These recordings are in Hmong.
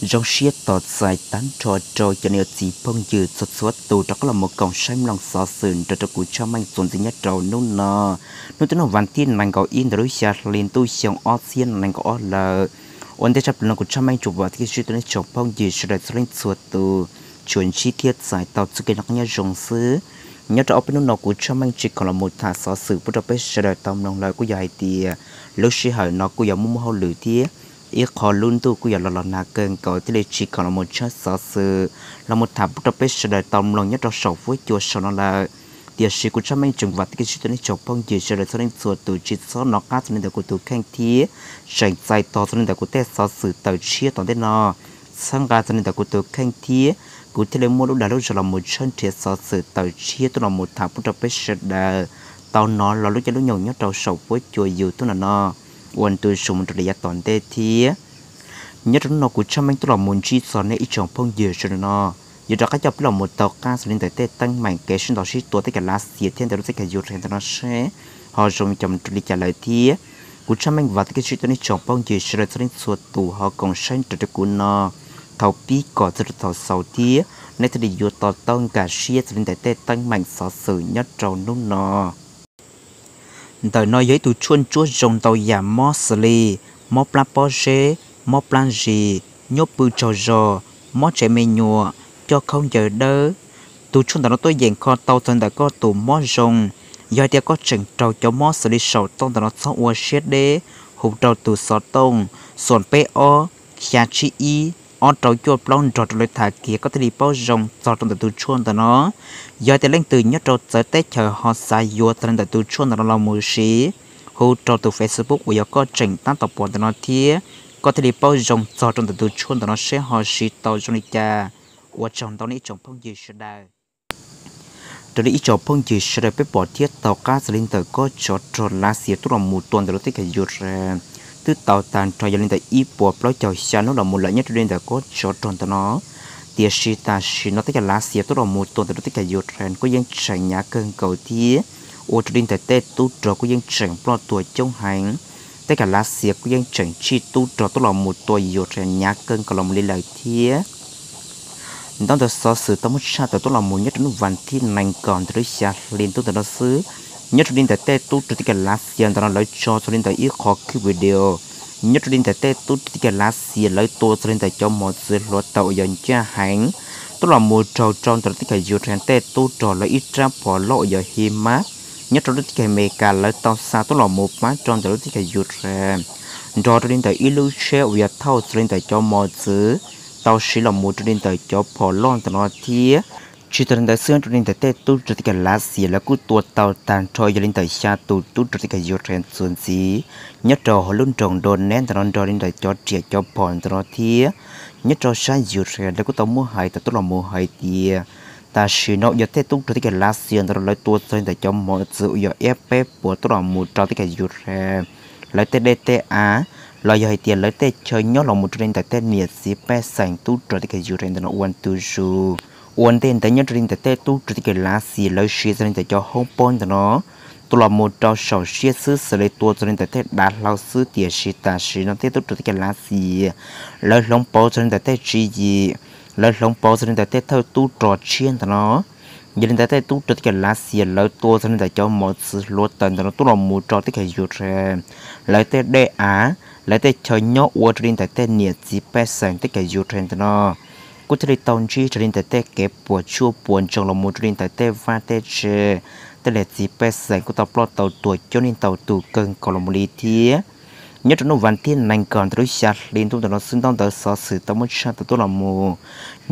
Zoo siab tos txais tag nrho rau cov niam txiv phooj ywg txhua txhua tus rov qab los mus koom saib mloog xov xwm nrog rau kuv Tshaj Meej txuas ntxiv nyob rau hnub no. Hnub tim no vas thib nees nkaum ib ntawm lub xya hli ntuj xyoo ob txhiab nees nkaum ob lawm. Ua ntej tshaj plaws no kuv Tshaj Meej tsuas vam thiab cia siab rau nej tsoom phooj ywg sawv daws txhua leej txhua tus tsuas ntsib thiab txais tau txoj kev noj qab nyob zoo xwb. Nyob rau ob peb hnub no kuv Tshaj Meej tsis khoom los mus tham xov xwm pub rau peb sawv daws tau mloog lawm kuj yog hais tias lub sij hawm no kuj yog muaj muaj hauj lwm thiab ib qho lub ntuj kuj yog los los nag kawg nkaus thiaj li tsis khoom los mus tshawb xov xwm los mus tham pub rau peb sawv daws tau mloog nyob rau saum fuab cua saum no lawm. Tiam sis kuv Tshaj Meej tseem vam thiab cia siab rau nej tsoom phooj ywg sawv daws txhua leej txhua tus tsis txhob nov qab txog li ntawm kuv tus kheej thiab tseem txais tos txog li ntawm kuv tej xov xwm tawm tshiab tom ntej no. Txhawb nqa txog li ntawm kuv tus kheej thiab kuv thiaj li muaj lub dag lub zog los mus tshawb nrhiav xov xwm tawm tshiab tuaj los mus tham pub rau peb sawv daws tau hnov los lub caij lub nyoog nyob rau saum fuab cua YouTube no no. Ua ntu zus mus rau li yav tom ntej thiab. Nyob rau hnub no kuv Tshaj Meej tuaj los mus ntsib txog nej ib tsoom phooj ywg sawv daws no yuav rov qab coj peb los mus tau qab txog li ntawm tej teeb meem kev sib ntaus sib tua teb chaws Lav Xias thiab ntawm lub teb chaws Yus Khees ntawm no seb ho zoo cov mus rau li cas lawm thiab. Kuv Tshaj Meej vam thiab cia siab rau nej tsoom phooj ywg sawv daws txhua leej txhua tus ho koom saib nrog rau kuv no thaum pib kom txog rau thaum xaus thiab nej thiaj li yuav to taub nkag siab txog li ntawm tej teeb meem xov xwm nyob rau hnub no. Ntawm no yog ib tug tshuaj ntsuab zoo ntau yam mob xws li mob plab pob zeb, mob plab zis, nyuaj pw tsaug zog, mob tsev me nyuam, coj khaub ncaws dawb. Tus tshuaj ntawm no tuaj yeem kho tau txog ntawm koj tus mob zoo. Yog hais tias koj tseem raug cov mob xws li saum toj ntawm no txhob ua siab deb, hu rau tus xov tooj xoom peb ob xya tsib ib ob rau cuaj plaub nrog rau lawv tham kiag koj thiaj li paub zoo txog rau ntawm tus tshuaj ntawm no. Yog hais tias leej twg nyob rau txawv teb chaws ho xav yuav txog li ntawm tus tshuaj ntawm no los mus siv, hu rau tus Facebook uas yog koj tseem tab tom pom ntawm no thiab koj thiaj li paub zoo txog rau ntawm tus tshuaj ntawm no seb ho siv tau zoo li cas. Ua tsaug ntau nej ib tsoom phooj ywg sawv daws. Raws li ib tsoom phooj ywg sawv daws peb pom thiab tau qab txog li ntawm kob tsov rog Lav Xias tuaj los mus tua ntawm lub teb chaws Yus Khees twb tau tag nrho yog li ntawm ib puas plaub caug xya hnub los mus lawm nyob rau li ntawm kob tsov rog ntawm no. Tiam sis tam sim no teb chaws Lav Xias tuaj los mus tua ntawm lub teb chaws Yus Khees kuj yeej tseem hnyav kawg nkaus thiab ua rau li ntawm tej tub rog kuj yeej tseem ploj tuag coob heev. Teb chaws Lav Xias kuj yeej tseem tsij tub rog tuaj los mus tua Yus Khees hnyav kawg nkaus los mus li lawm thiab. Ntaub ntawv xov xwm tau muab tshaj tawm tuaj los mus nyob rau hnub vas thib nees nkaum ntawm lub xya hli ntuj ntawm no xwb, nyob rau li ntawm tej tub rog teb chaws Lav Xias ntawm no lawv tso txog li ntawm ib qho clip video nyob rau li ntawm tej tub rog teb chaws Lav Xias lawv tua txog li ntawm cov mos txwv hluav taws uas yog ncaj heev tuaj los mus raug rau ntawm lub teb chaws Yus Khees tej tub rog lawv ib rab phom loj uas yog Himars nyob rau lub teb chaws Amelikas lawv tau xa tuaj los mus pab rau ntawm lub teb chaws Yus Khees nrog rau li ntawm ib lub tsheb uas yog thauj txog li ntawm cov mos txwv tau siv los mus rau li ntawm cov phom loj ntawm no thiab. Tsis tas li ntawd xwb, rau li ntawm tej tub rog teb chaws Lav Xias lawv kuj tua tau tag nrho yog li ntawm xya tus tub rog teb chaws Yus Khees txuas ntxiv nyob rau hauv lub nroog Donetsk ntawm no nrog li ntawm cov riam cov phom ntawm no thiab. Nyob rau sab Yus Khees lawv kuj tau muab hais tawm tuaj los mus hais tias tam sim no yog tej tub rog teb chaws Lav Xias ntawm no lawv tua txog li ntawm cov mos txwv uas yog F peb puas tuaj los mus rau teb chaws Yus Khees lawv tej dej tej av los yog hais tias lawv tej chaw nyob los mus rau li ntawm tej niam txiv pej xeem tub rog teb chaws Yus Khees ntawm no ua ntu zus. Ua ntej ntawd nyob rau li ntawm tej tub rog teb chaws Lav Xias lawv siv txog li ntawm cov hoob pob ntawm no tuaj los mus rau saum siab xwb xws li tua txog li ntawm tej dav hlau xwb, tiam sis tam sim no tej tub rog teb chaws Lav Xias lawv hloov pauv txog li ntawm tej tswv yim, lawv hloov pauv txog li ntawm tej thawj tub rog tshiab ntawm no. Yog li ntawd tej tub rog teb chaws Lav Xias lawv tua txog li ntawm cov mos txwv hluav taws ntawm no tuaj los mus rau teb chaws Yus Khees lawv tej dej av, lawv tej chaw nyob ua rau li ntawm tej niam txiv pej xeem teb chaws Yus Khees ntawm no kuj thiaj li tau ntsib raws li ntawm tej kev puas tsuaj puas ntsoog los mus rau li ntawm tej vaj tej tse, tej niam txiv pej xeem kuj tau ploj tau tuag coob leej ntau tus kawg nkaus los mus li thiab. Nyob rau hnub vas thib nees nkaum ntawm lub xya hli ntuj ntawm no xwb, ntaub ntawv xov xwm tau muab tshaj tawm tuaj los mus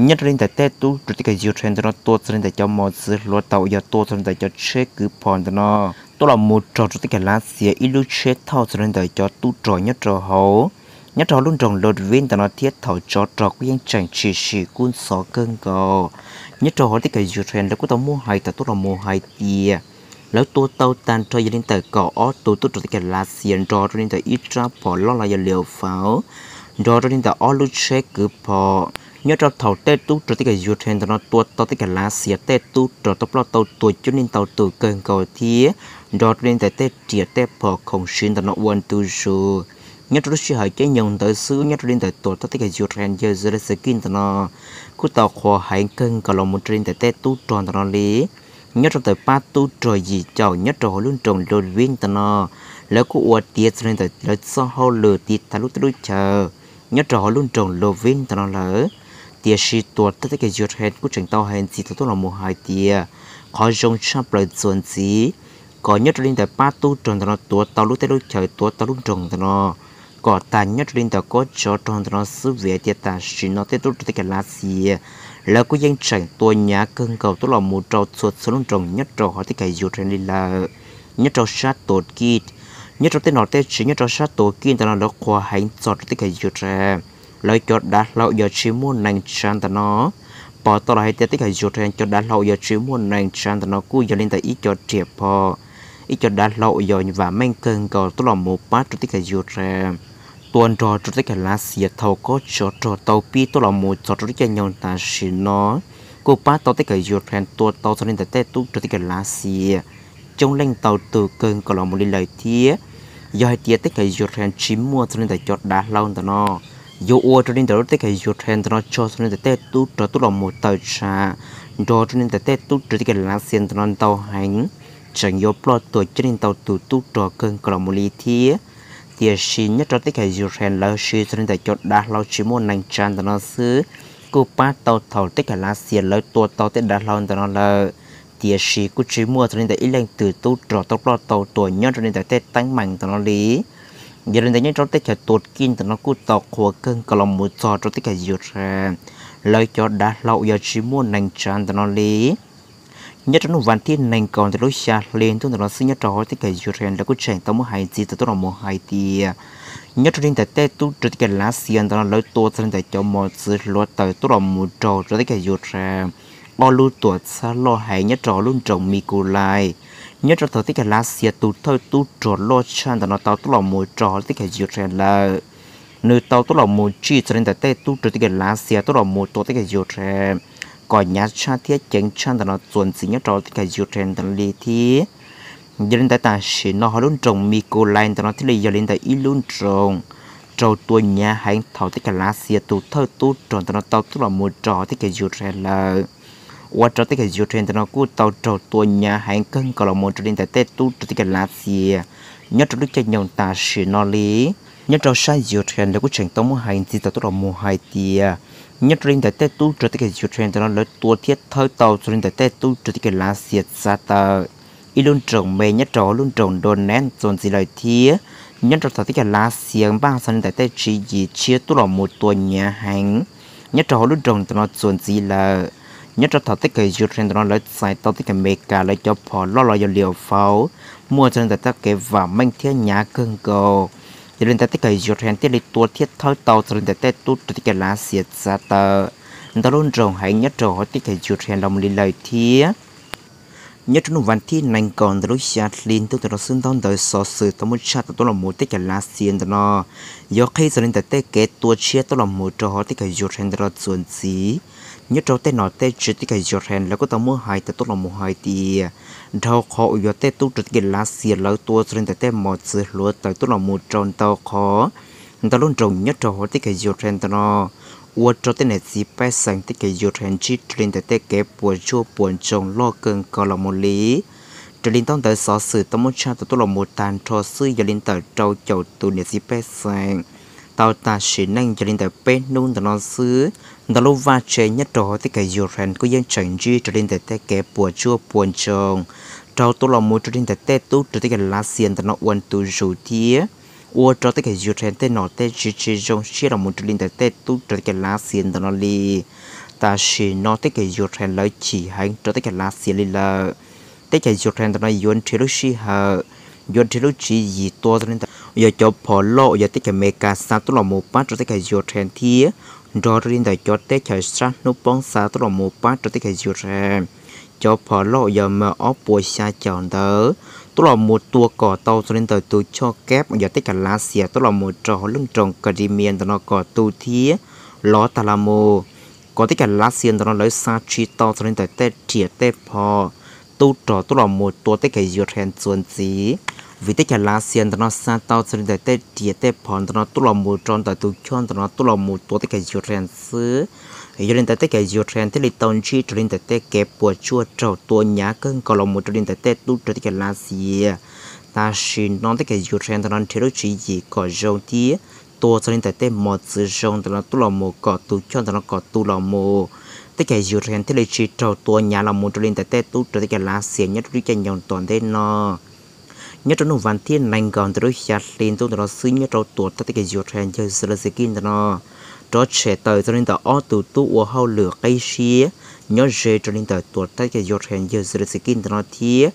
nyob rau li ntawm tej tub rog teb chaws Yus Khees ntawm no tua txog li ntawm cov mos txwv hluav taws uas yog tua txog li ntawm cov tsheb kwv phom ntawm no tuaj los mus raug rau teb chaws Lav Xias ib lub tsheb thauj txog li ntawm cov tub rog nyob rau hauv, nyob rau hauv lub nroog Lod Vib ntawm no thiab thaum tsov rog kuj yeej tseem tshim sim kub ntxhov kawg nkaus. Nyob rau hauv teb chaws Yus Khees lawv kuj tau muab hais tawm tuaj los mus hais tias lawv tua tau tag nrho yog li ntawm kaum ob tus tub rog teb chaws Lav Xias nrog rau li ntawm ib rab phom loj los yog liam faus nrog rau li ntawm ob lub tsheb kwv phom. Nyob rau thaum tej tub rog teb chaws Yus Khees ntawm no tua tau teb chaws Lav Xias tej tub rog tau ploj tau tuag coob leej ntau tus kawg nkaus thiab nrog rau li ntawm tej riam tej phom khoom siv ntawm no ua ntu zus. Nyob rau lub sij hawm caij nyoog ntawd xwb, nyob rau li ntawm tuam teb chaws Ukraine yawg Zelensky ntawm no kuj tau qhuas heev kawg nkaus los mus rau li ntawm tej tub rog ntawm no li. Nyob rau ntawm pab tub rog yim caum nyob rau hauv lub nroog Lviv ntawm no, lawv kuj ua tiav txog li ntawm lawv txoj hauj lwm tiv thaiv lub teb lub chaw nyob rau hauv lub nroog Lviv ntawm no lawm. Tiam sis tuam teb chaws Ukraine kuj tseem tau hais ntxiv tau tuaj los mus hais tias qhov zoo tshaj plaws txuas ntxiv kom nyob rau li ntawm pab tub rog ntawm no tuav tau lub teb lub chaw, tuav tau lub nroog ntawm no kom tag nyob rau li ntawm kob tsov rog ntawm no xwb, vim hais tias tam sim no tej tub rog teb chaws Lav Xias lawv kuj yeej tseem tua hnyav kawg nkaus tuaj los mus rau txhua txhua lub nroog nyob rau hauv teb chaws Ukraine li lawm. Nyob rau sab Turkey, nyob rau tej nom tej tswv nyob rau sab Turkey ntawm no lawv qhuas heev txog rau teb chaws Ukraine lawv cov dav hlau uas yog tsis muaj neeg tsav ntawm no. Pom tau los hais tias teb chaws Ukraine cov dav hlau uas yog tsis muaj neeg tsav ntawm no kuj yog li ntawm ib co riam phom, ib co dav hlau uas yog vam meej kawg nkaus tuaj los mus pab rau teb chaws Ukraine tua nrog rau teb chaws Lav Xias thaum kob tsov rog tau pib tuaj los mus txog rau lub caij nyoog tam sim no. Kuj pab tau teb chaws Ukraine tua tau txog li ntawm tej tub rog teb chaws Lav Xias coob leej ntau tus kawg nkaus los mus li lawm thiab. Yog hais tias teb chaws Ukraine tsis muaj txog li ntawm cov dav hlau ntawm no, yuav ua rau li ntawm lub teb chaws Ukraine ntawm no tso txog li ntawm tej tub rog tuaj los mus tawm tsam nrog rau li ntawm tej tub rog teb chaws Lav Xias ntawm no ntau heev, tseem yuav ploj tuag coob leej ntau tus tub rog kawg nkaus los mus li thiab. Tiam sis nyob rau teb chaws Ukraine lawv siv txog li ntawm cov dav hlau tsis muaj neeg tsav ntawm no xwb, kuj pab tau thaum teb chaws Lav Xias lawv tua tau tej dav hlau ntawm no lawm. Tiam sis kuj tsis muaj txog li ntawm ib leej twg tub rog tau ploj tau tuag nyob rau li ntawm tej teeb meem ntawm no li. Yog li ntawd nyob rau teb chaws Turkey ntawm no kuj tau qhuas kawg nkaus los mus txog rau teb chaws Ukraine lawv cov dav hlau uas yog tsis muaj neeg tsav ntawm no li. Nyob rau hnub vas thib nees nkaum ntawm lub xya hli ntuj ntawm no xwb, nyob rau hauv teb chaws Ukraine lawv kuj tseem tau muab hais ntxiv tau tuaj los mus hais tias nyob rau li ntawm tej tub rog teb chaws Lav Xias ntawm no lawv tua txog li ntawm cov mos txwv hluav taws tuaj los mus raug rau teb chaws Ukraine ob lub tuam txhab loj heev nyob rau hauv lub nroog Mykolaiv. Nyob rau thaum teb chaws Lav Xias tus thawj tub rog loj tshaj ntawm no tau tuaj los mus raug hauv teb chaws Ukraine lawm, nws tau tuaj los mus tsij txog li ntawm tej tub rog teb chaws Lav Xias tuaj los mus tua teb chaws Ukraine kom hnyav tshaj thiab ceev tshaj ntawm no txuas ntxiv nyob rau teb chaws Ukraine ntawm no li thiab. Yog li ntawd tam sim no hauv lub nroog Mykolaiv ntawm no thiaj li yog li ntawm ib lub nroog raug tua hnyav heev thaum teb chaws Lav Xias tus thawj tub rog ntawm no tau tuaj los mus raug teb chaws Ukraine lawm, ua rau teb chaws Ukraine ntawm no kuj tau raug tua hnyav heev kawg nkaus los mus rau li ntawm tej tub rog teb chaws Lav Xias nyob rau lub caij nyoog tam sim no li. Nyob rau sab Ukraine lawv kuj tseem tau muab hais ntxiv tau tuaj los mus hais tias nyob rau li ntawm tej tub rog teb chaws Ukraine ntawm no lawv tua thiab thawb tau txog li ntawm tej tub rog teb chaws Lav Xias txav tawm ib lub nroog me nyob rau hauv lub nroog Donetsk txuas ntxiv lawm thiab. Nyob rau thaum teb chaws Lav Xias npaj txog li ntawm tej tswv yim tshiab tuaj los mus tua hnyav heev nyob rau hauv lub nroog ntawm no txuas ntxiv lawm, nyob rau thaum teb chaws Ukraine ntawm no lawv txais tau teb chaws Amelikas lawv cov phom loj los yog liam faus muaj txog li ntawm tej kev vam meej thiab hnyav kawg nkaus. Yog li ntawd teb chaws Ukraine thiaj li tua thiab thawb tau txog li ntawm tej tub rog teb chaws Lav Xias txav tawm ntau lub nroog heev nyob rau hauv teb chaws Ukraine los mus li lawm thiab. Nyob rau hnub vas thib nees nkaum ntawm lub xya hli ntuj ntawm no xwb, ntaub ntawv xov xwm tau muab tshaj tau tuaj los mus teb chaws Lav Xias ntawm no yuav qhib txog li ntawm tej kev tua tshiab tuaj los mus rau hauv teb chaws Ukraine ntawm no txuas ntxiv. Nyob rau tej nom tej tswv teb chaws Ukraine lawv kuj tau muab hais tau tuaj los mus hais tias dhau qhov uas yog tej tub rog teb chaws Lav Xias lawv tua txog li ntawm tej mos txwv hluav taws tuaj los mus rau ntau qhov ntau lub nroog nyob rau hauv teb chaws Ukraine ntawm no, ua rau tej niam txiv pej xeem teb chaws Ukraine ntsib raws li ntawm tej kev puas tsuaj puas ntsoog loj kawg nkaus los mus li. Raws li ntaub ntawv xov xwm tau muab tshaj tau tuaj los mus tag nrho xwb yog li ntawm rau caum tus niam txiv pej xeem tau tag sim neej yog li ntawm peb hnub ntawm no xwb. Ntau lub vaj tse nyob rau hauv teb chaws Ukraine kuj yeej tseem ntsib raws li ntawm tej kev puas tsuaj puas ntsoog raug tuaj los mus raws li ntawm tej tub rog teb chaws Lav Xias ntawm no ua ntu zus thiab, ua rau teb chaws Ukraine tej nom tej tswv tsis zoo siab los mus raws li ntawm tej tub rog teb chaws Lav Xias ntawm no li. Tam sim no teb chaws Ukraine lawv chim heev rau teb chaws Lav Xias li lawm. Teb chaws Ukraine ntawm no yuav nrhiav lub sij hawm, yuav nrhiav lub tswv yim tua txog li ntawm yog cov phom loj uas yog teb chaws Amelikas xa tuaj los mus pab rau teb chaws Ukraine thiab nrog rau li ntawm cov teb chaws sab hnub poob xa tuaj los mus pab rau teb chaws Ukraine. Cov phom loj uas yog M ob puas xya caum ntawd tuaj los mus tua kom tau txog li ntawm tus choj kab uas yog teb chaws Lav Xias tuaj los mus rau hauv lub nroog Crimea ntawm no kom tu thiab lov tag los mus, kom teb chaws Lav Xias ntawm no lawv xa tsis tau txog li ntawm tej riam tej phom tub rog tuaj los mus tua teb chaws Ukraine txuas ntxiv. Vim teb chaws Lav Xias ntawm no xa tau txog li ntawm tej riam tej phom ntawm no tuaj los mus rau ntawm tus choj ntawm no tuaj los mus tua teb chaws Yus Khees xwb. Yog li ntawd teb chaws Yus Khees thiaj li tau ntsib raws li ntawm tej kev puas tsuaj raug tua hnyav kawg nkaus los mus rau li ntawm tej tub rog teb chaws Lav Xias. Tam sim no teb chaws Yus Khees ntawm no nrhiav lub tswv yim kom zoo thiab tua txog li ntawm tej mos txwv zoo ntawm no tuaj los mus kom tus choj ntawm no kom tu los mus. Teb chaws Yus Khees thiaj li tsis raug tua hnyav los mus rau li ntawm tej tub rog teb chaws Lav Xias nyob rau lub caij nyoog tom ntej no. Nyob rau hnub vas thib nees nkaum ntawm lub xya hli ntuj ntawm no xwb nyob rau tuam thawj teb chaws Yus Khees yawg Zelensky ntawm no rov tshem tawm txog li ntawm ob tug tub ua hauj lwm qib siab nyob ze rau li ntawm tuam thawj teb chaws Yus Khees yawg Zelensky ntawm no thiab.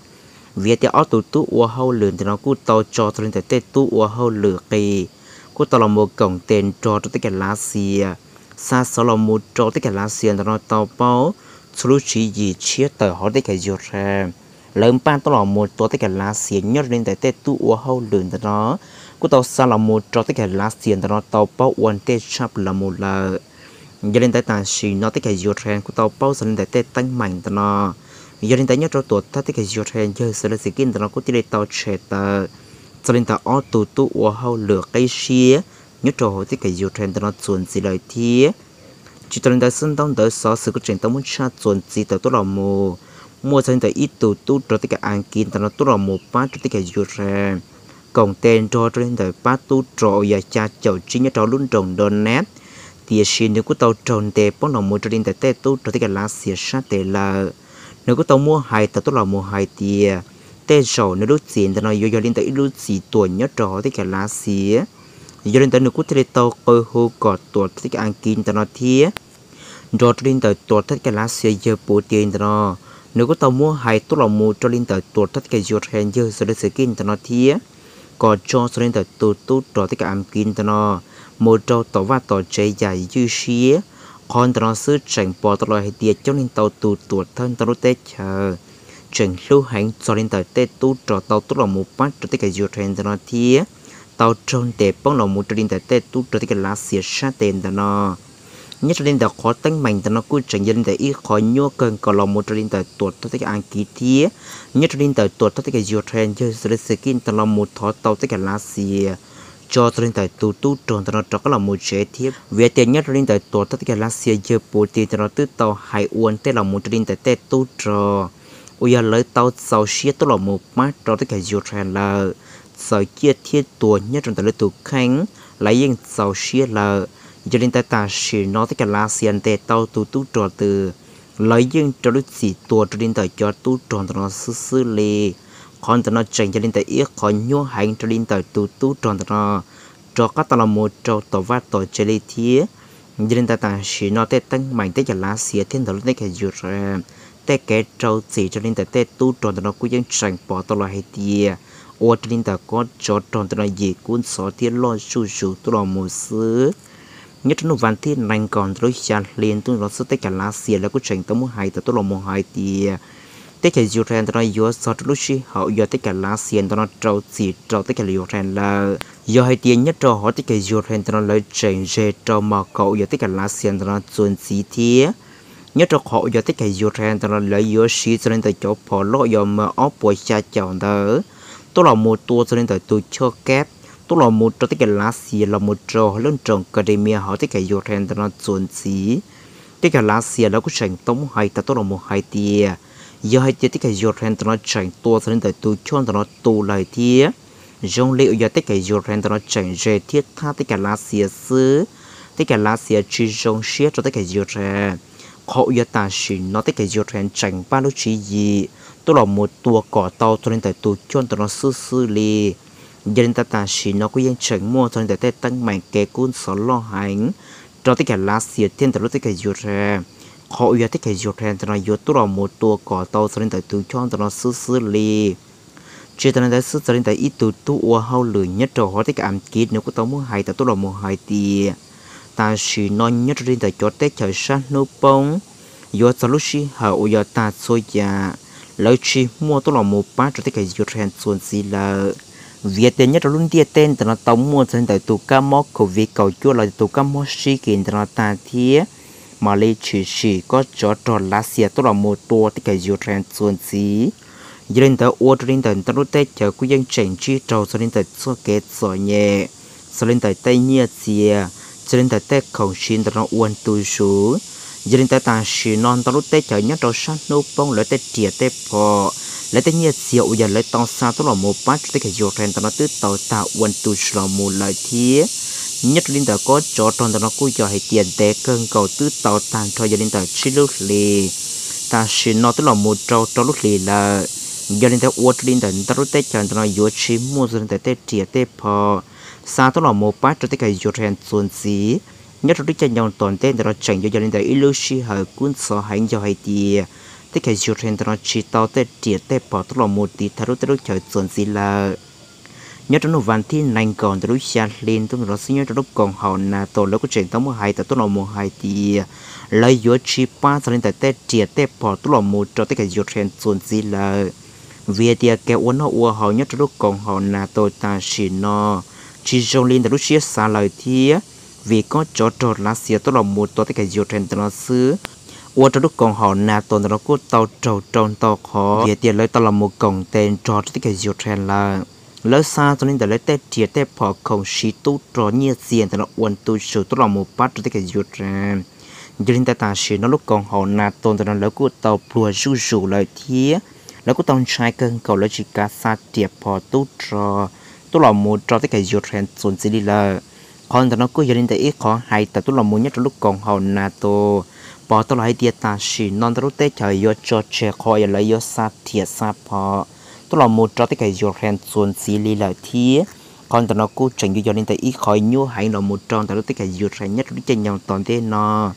Vim tias ob tug tub ua hauj lwm ntawm no kuj tau tso txog li ntawm tej tub ua hauj lwm qis kuj tau los mus koom tes nrog rau teb chaws Lav Xias xa xov los mus rau teb chaws Lav Xias ntawm no tau paub txhua lub tswv yim tshiab tawm hauv teb chaws Yus Khees. Lawv npaj tuaj los mus tua teb chaws Lav Xias nyob rau li ntawm tej tub ua hauj lwm ntawm no kuj tau xa los mus rau teb chaws Lav Xias ntawm no tau paub ua ntej tshaj plaws mus lawm. Yog li ntawd tam sim no teb chaws Yus Khees kuj tau paub txog li ntawm tej teeb meem ntawm no. Yog li ntawd nyob rau tuam thawj teb chaws Yus Khees yawg Zelensky ntawm no kuj thiaj li tau tshem tawm txog li ntawm ob tug tub ua hauj lwm qib siab nyob rau hauv teb chaws Yus Khees ntawm no txuas ntxiv lawm thiab. Tsis tas li ntawd xwb, ntaub ntawv xov xwm kuj tseem tau muab tshaj txuas ntxiv tawm tuaj los mus muaj txog li ntawm ib tug tub rog teb chaws Askiv ntawm no tuaj los mus pab rau teb chaws Yus Khees koom tes nrog rau li ntawm pab tub rog uas yog xya caum tsib nyob rau lub nroog Donetsk, tiam sis nws kuj tau raug ntes poob los mus rau li ntawm tej tub rog teb chaws Lav Xias sab tes lawm. Nws kuj tau muab hais tawm tuaj los mus hais tias tej zaum nws lub txim ntawm no yuav yog li ntawm ib lub txim tuam nyob rau hauv teb chaws Lav Xias. Yog li ntawd nws kuj thiaj li tau qw hu kom tuam thawj teb chaws Askiv ntawm no thiab nrog rau li ntawm tuam thawj teb chaws Lav Xias yawg Putin ntawm no, nws kuj tau muab hais tuaj los mus rau li ntawm tuam thawj teb chaws Yus Khees yawg Zelensky ntawm no thiab kom tso txog li ntawm tus tub rog teb chaws Askiv ntawm no mus rau tom vaj tom tsev yam ywj siab. Qhov ntawm no xwb tseem pom tau los hais tias coob leej ntau tus tuam thawj ntau lub teb chaws tseem hlub heev txog li ntawm tej tub rog tau tuaj los mus pab rau teb chaws Yus Khees ntawm no thiab tau raug ntes poob los mus rau li ntawm tej tub rog teb chaws Lav Xias sab tes ntawm no. Nyob rau li ntawm qhov teeb meem ntawm no kuj tseem yog li ntawm ib qhov nyuaj kawg nkaus los mus rau li ntawm tuam thawj teb chaws Askiv thiab nyob rau li ntawm tuam thawj teb chaws Yus Khees yawg Zelensky ntawm no los mus thov tau teb chaws Lav Xias tso txog li ntawm tus tub rog ntawm no rov qab los mus tsev thiab. Vim tias nyob rau li ntawm tuam thawj teb chaws Lav Xias yawg Putin ntawm no twb tau hais ua ntej los mus rau li ntawm tej tub rog uas yog lawv tau txaus siab tuaj los mus pab rau teb chaws Yus Khees lawm. Txawm ciaj thiab tuag nyob rau ntawm lawv tus kheej, lawv yeej txaus siab lawm. Yog li ntawd tam sim no teb chaws Lav Xias ntes tau tus tub rog twg, lawv yeej rau lub txim tua rau li ntawm cov tub rog ntawm no xwb xwb li. Qhov ntawm no tseem yog li ntawm ib qhov nyuaj heev rau li ntawm tus tub rog ntawm no rov qab tau los mus rau tom vaj tom tsev li thiab. Yog li ntawd tam sim no tej teeb meem teb chaws Lav Xias thiab ntawm lub teb chaws Yus Khees, tej kev rau txim rau li ntawm tej tub rog ntawm no kuj yeej tseem pom tau los hais tias ua rau li ntawm kob tsov rog ntawm no yim kub ntxhov thiab loj zuj zus tuaj los mus xwb. Nyob rau hnub vas thib nees nkaum ntawm lub xya hli ntuj no xwb teb chaws Lav Xias lawv kuj tseem tau muab hais tawm tuaj los mus hais tias teb chaws Yus Khees ntawm no yuav txog rau lub sij hawm uas yog teb chaws Lav Xias ntawm no rau txim rau teb chaws Yus Khees lawm. Yog hais tias nyob rau hauv teb chaws Yus Khees ntawm no lawv tseem ze rau mos kaum uas yog teb chaws Lav Xias ntawm no txuas ntxiv thiab nyob rau qhov uas yog teb chaws Yus Khees ntawm no lawv yuav siv txog li ntawm cov phom loj uas yog M ob puas xya caum ntawd tuaj los mus tua txog li ntawm tus choj kab tuaj los mus rau teb chaws Lav Xias los mus rau hauv lub nroog Crimea hauv teb chaws Yus Khees ntawm no txuas ntxiv. Teb chaws Lav Xias lawv kuj tseem tau muab hais tawm tuaj los mus hais tias yog hais tias teb chaws Yus Khees ntawm no tseem tua txog li ntawm tus choj ntawm no tu lawm thiab zoo li uas yog teb chaws Yus Khees ntawm no tseem ze thiab thab teb chaws Lav Xias xwb, teb chaws Lav Xias tsis zoo siab rau teb chaws Yus Khees. Qhov uas yog tam sim no teb chaws Yus Khees tseem npaj lub tswv yim tuaj los mus tua kom tau txog li ntawm tus choj ntawm no xwb xwb li. Yog li ntawd tam sim no kuj yeej tseem muaj txog li ntawm tej teeb meem kev kub ntxhov loj heev rau teb chaws Lav Xias thiab ntawm lub teb chaws Yus Khees. Qhov uas yog teb chaws Yus Khees ntawm no yuav tuaj los mus tua kom tau txog li ntawm tus choj ntawm no xwb xwb li. Tsis tas li ntawd xwb, txog li ntawm ib tug tub ua hauj lwm nyob rau hauv teb chaws Askiv nws kuj tau muab hais tawm tuaj los mus hais tias tam sim no nyob rau li ntawm cov teb chaws sab hnub poob yuav txog lub sij hawm uas yog tag txhua yam, lawv tsis muaj tuaj los mus pab rau teb chaws Yus Khees txuas ntxiv lawm. Vim tias nyob rau lub ntiaj teb ntawm no tau muaj txog li ntawm tus kab mob Covid kaum cuaj los yog tus kab mob sib kis ntawm no tag thiab mam li tshwm sim kob tsov rog Lav Xias tuaj los mus tua teb chaws Yus Khees txuas ntxiv. Yog li ntawd ua rau li ntawm ntau lub teb chaws kuj yeej tseem ntsib raug txog li ntawm txoj kev txom nyem, txog li ntawm tej nyiaj txiag, txog li ntawm tej khoom siv ntawm no ua ntu zus. Yog li ntawd tam sim no ntau lub teb chaws nyob rau sab hnub poob lawv tej riam tej phom, lawv tej nyiaj txiag uas yog lawv tau xa tuaj los mus pab rau teb chaws Ukraine ntawm no twb tau tag ua ntu zus los mus lawm thiab. Nyob rau li ntawm kob tsov rog ntawm no kuj yog hais tias ntev kawg nkaus twb tau tag nrho yog li ntawm tsib lub hlis, tam sim no twb los mus rau rau lub hlis lawm. Yog li ntawd ua rau li ntawm ntau lub teb chaws ntawm no yuav tsis muaj txog li ntawm tej riam tej phom xa tuaj los mus pab rau teb chaws Ukraine txuas ntxiv. Nyob rau lub caij nyoog tom ntej ntawm no tseem yuav yog li ntawm ib lub sij hawm kub ntxhov heev yog hais tias teb chaws Ukraine ntawm no tsis tau tej riam tej phom tuaj los mus tiv thaiv lub teb lub chaws txuas ntxiv lawm. Nyob rau hnub vas thib nees nkaum ntawm lub xya hli ntuj no xwb nyob rau lub koom haum NATO lawv kuj tseem tau muab hais tawm tuaj los mus hais tias lawv yuav tsis pab txog li ntawm tej riam tej phom tuaj los mus rau teb chaws Ukraine txuas ntxiv lawm, vim hais tias kev ua noj ua haus nyob rau lub koom haum NATO tam sim no tsis zoo li ntawm lub siab xav lawm thiab. Vim kob tsov rog Lav Xias tuaj los mus tua teb chaws Ukraine ntawm no xwb, ua rau lub koom haum NATO ntawm no kuj tau raug rau ntau qhov vim hais tias lawv tau los mus koom tes nrog rau teb chaws Ukraine lawm. Lawv xa txog li ntawm lawv tej riam tej phom khoom siv tub rog nyiaj txiag ntawm no ua ntu zus tuaj los mus pab rau teb chaws Ukraine. Yog li ntawd tam sim no lub koom haum NATO ntawm no lawv kuj tau pluag zuj zus lawm thiab lawv kuj tau ntshai kawg nkaus lawv tsis kav xa riam phom tub rog tuaj los mus rau teb chaws Ukraine txuas ntxiv li lawm. Qhov ntawm no kuj yog li ntawm ib qhov hais tawm tuaj los mus nyob rau lub koom haum NATO pom tau los hais tias tam sim no ntau lub teb chaws yuav tso tseg qhov uas lawv yuav xa riam xa phom tuaj los mus rau teb chaws Ukraine txuas ntxiv li lawm thiab. Qhov ntawm no kuj tseem yuav yog li ntawm ib qhov nyuaj heev los mus rau ntawm lub teb chaws Ukraine nyob rau lub caij nyoog tom ntej no.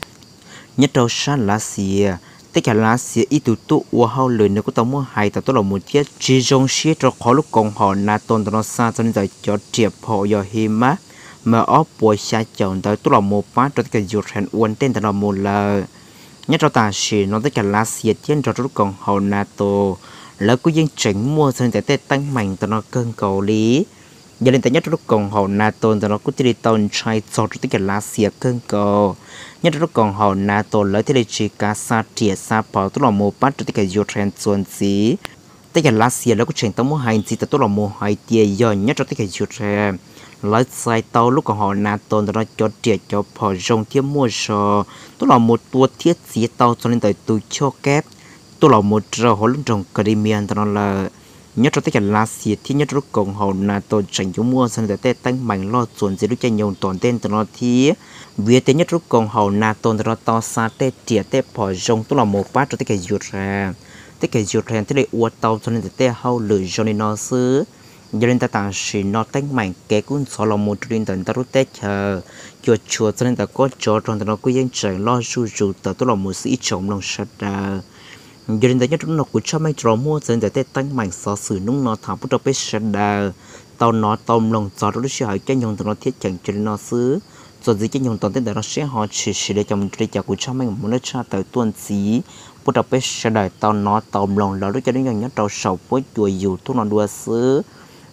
Nyob rau sab Lav Xias, teb chaws Lav Xias ib tug tub ua hauj lwm nws kuj tau muab hais tawm tuaj los mus thiab tsis zoo siab rau qhov lub koom haum NATO ntawm no xa txog li ntawm cov riam phom yog HIMARS M ob puas xya caum ntawd tuaj los mus pab rau teb chaws Ukraine ua ntej ntawm no mus lawm. Nyob rau tam sim no teb chaws Lav Xias thiab nrog rau lub koom haum NATO lawv kuj yeej tseem muaj txog li ntawm tej teeb meem ntawm no kawg nkaus li. Yog li ntawd nyob rau lub koom haum NATO ntawm no kuj thiaj li tau ntshai txog rau teb chaws Lav Xias kawg nkaus. Nyob rau lub koom haum NATO lawv thiaj li tsis kav xa riam xa phom tuaj los mus pab rau teb chaws Ukraine txuas ntxiv. Teb chaws Lav Xias lawv kuj tseem tau muab hais ntxiv tawm tuaj los mus hais tias yog nyob rau teb chaws Ukraine lawv txais tau lub koom haum NATO ntawm no cov riam cov phom zoo thiab muaj zog tuaj los mus tua thiab txiav tau txog li ntawm tus choj kab tuaj los mus rau hauv lub nroog Crimea ntawm no lawm. Nyob rau teb chaws Lav Xias thiab nyob rau lub koom haum NATO tseem yuav muaj txog li ntawm tej teeb meem loj txuas ntxiv lub caij nyoog tom ntej ntawm no thiab. Vim tias nyob rau lub koom haum NATO ntawm no tau xa tej riam tej phom zoo tuaj los mus pab rau teb chaws Ukraine, teb chaws Ukraine thiaj li ua tau txog li ntawm tej hauj lwm zoo li no xwb. Yog li ntawd tam sim no teeb meem kev kub ntxhov los mus rau li ntawm ntau lub teb chaws, cuam tshuam txog li ntawm kob tsov rog ntawm no kuj yeej tseem loj zuj zus tawm tuaj los mus xwb ib tsoom mloog sawv daws. Yog li ntawd nyob rau hnub no kuv Tshaj Meej rov muab txog li ntawm tej teeb meem xov xwm hnub no tham pub rau peb sawv daws tau hnov tau mloog txog rau lub sij hawm caij nyoog ntawm no thiab cheem tsum li no xwb. Txuas ntxiv caij nyoog tom ntej ntawm no seb ho tshwm sim li cas mus li cas kuv Tshaj Meej mam muab nej tshaj tawm tuaj ntxiv pub rau peb sawv daws tau hnov tau mloog los lub caij lub nyoog nyob rau saum huab cua YouTube no dua xwb.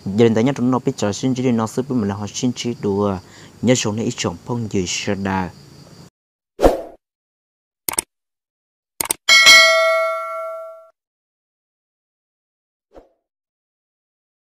Yog li ntawd nyob rau hnub no peb tso sib ntsib li no xwb, peb mam li ho sib ntsib dua. Nyob zoo nej ib tsoom phooj ywg sawv daws.